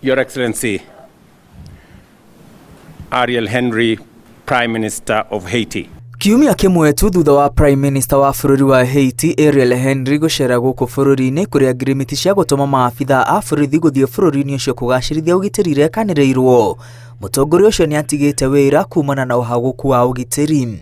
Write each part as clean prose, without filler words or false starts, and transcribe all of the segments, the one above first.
Your Excellency, Ariel Henry, Prime Minister of Haiti. Kiumia kĩmwe tu thutha wa Prime Minister wa bũrũri wa Haiti Ariel Henry gũcera gũkũ bũrũri-inĩ kũrĩa ngirimiti cia gũtũma maabitha a borithi gũthiĩ bũrũri-inĩ ũcio kũgacĩrithia ũgitĩri irekanĩrĩirwo, mũtongoria ũcio nĩ atigĩte wĩra kumana na ũhagũku wa ũgitĩri.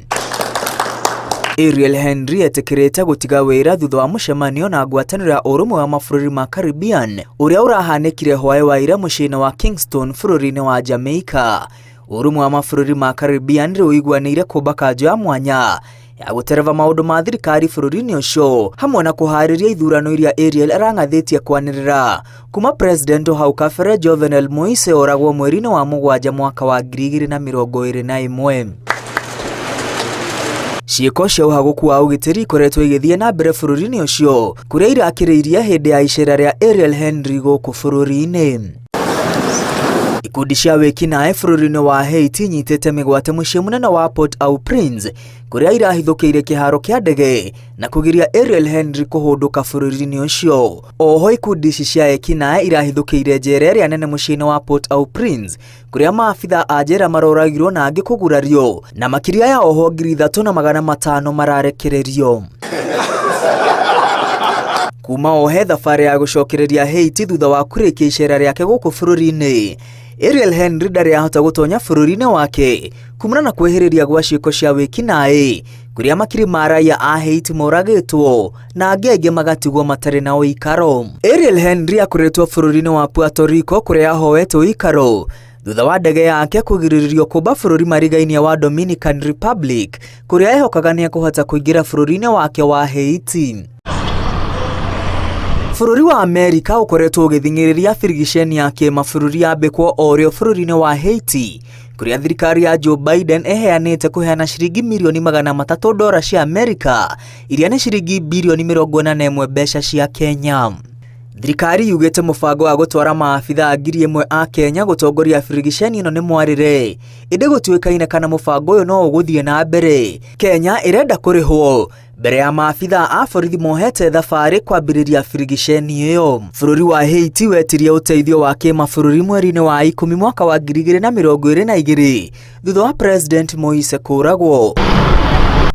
Ariel Henry etĩkĩrĩte gũtiga wĩra thutha wa mũcemanio na ngwatanĩro ya ũrũmwe wa mabũrũri ma Caribbean ũrĩa ũrahanĩkire hwaĩ wa ira mũciĩ-inĩ wa Kingston bũrũri-inĩ wa Jamaica. Ũrũmwe wa mabũrũri ma Caribbean rĩu ũiguanĩire kũmba kanjũ ya mwanya ya gũtereba maũndũ ma thirikari bũrũri-inĩ ũcio hamwe na kũharĩria ithurano iria Ariel arang'athĩtie kwanĩrĩra kuma President hau kabere Jovenel Moise oragwo mweri-inĩ wa mũgwanja mwaka wa 2021. Ciĩko cia ũhagũku wa ũgitĩri ikoretwo igĩthiĩ na mbere bũrũri-inĩ ũcio kũrĩa irakĩrĩirie hĩndĩ ya icera rĩa Ariel Henry gũkũ bũrũri-inĩ. Ikundi cia wĩkinaĩ bũrũri-inĩ wa Haiti inyitĩte mĩgwate mũciĩ mũnene wa Port-au-Prince kũrĩa irahithũkĩire kĩharo kĩa ndege na kũgiria Ariel Henry kũhũndũka bũrũri-inĩ ũcio. Oho ikundi ici cia ekinaĩ irahithũkĩire njera ĩrĩa nene mũciĩ-inĩ wa Port-au-Prince kũrĩa maabitha a njera maroragirwo na angĩ kũgurario na makĩria ya oho 3500 mararekererio. Kuma ohe thabarĩ ya gũcokereria Haiti thutha wa kũrĩkia icera rĩake gũkũ bũrũri-inĩ, Ariel Henry ndarĩ ahota gũtonya bũrũri-inĩ wake kumana na kwĩhĩrĩria gwa ciĩko cia wĩkinaĩ kũrĩa makiri ma raia a Haiti moragĩtwo na angĩ aingĩ magatigwo matarĩ na ũikaro. Ariel Henry akoretwo bũrũri-inĩ wa Puerto Rico kũrĩa ahoete ũikaro thutha wa ndege yake kũgirĩrĩrio kũmba bũrũri marigainie wa Dominican Republic kũrĩa ehokaga nĩ ekũhota kũingĩra bũrũri-inĩ wake wa Haiti. Bũrũri wa Amerika ũkoretwo ũgĩthing'ĩrĩria birigiceni ya kĩmabũrũri yambĩkwo o rĩo bũrũri-inĩ wa Haiti kũrĩa thirikari ya Joe Biden ĩheanĩte kũheana ciringi mirioni 300 dora cia Amerika iria nĩ ciringi birioni 41 mbeca cia Kenya. Thirikari yugĩte mũbango wa gũtwara maabitha 1000 a Kenya gũtongoria birigiceni ĩno nĩ mwarĩre, ĩndĩ gũtuĩkaine kana mũbango ũyũ no ũgũthiĩ na mbere. Kenya ĩrenda kũrĩhwo mbere ya maabitha a borithi mohete thabarĩ kwambĩrĩria birigiceni ĩyo. Bũrũri wa Haiti wetirie ũteithio wa kĩmabũrũri mweri-inĩ wa 10 mwaka wa 2022 thutha wa President Moise kũragwo.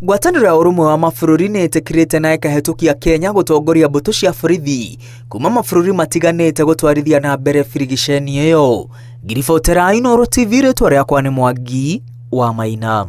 Ngwatanĩro ya ũrũmwe wa mabũrũri nĩ ĩtĩkĩrĩte na ĩkahĩtũkia Kenya gũtongoria mbũtũ cia borithi kuma mabũrũri matiganĩte gũtwarithia na mbere birigiceni ĩyo. Ngiribotera Inooro TV, rĩtwa rĩakwa nĩ Mwangi wa Maina.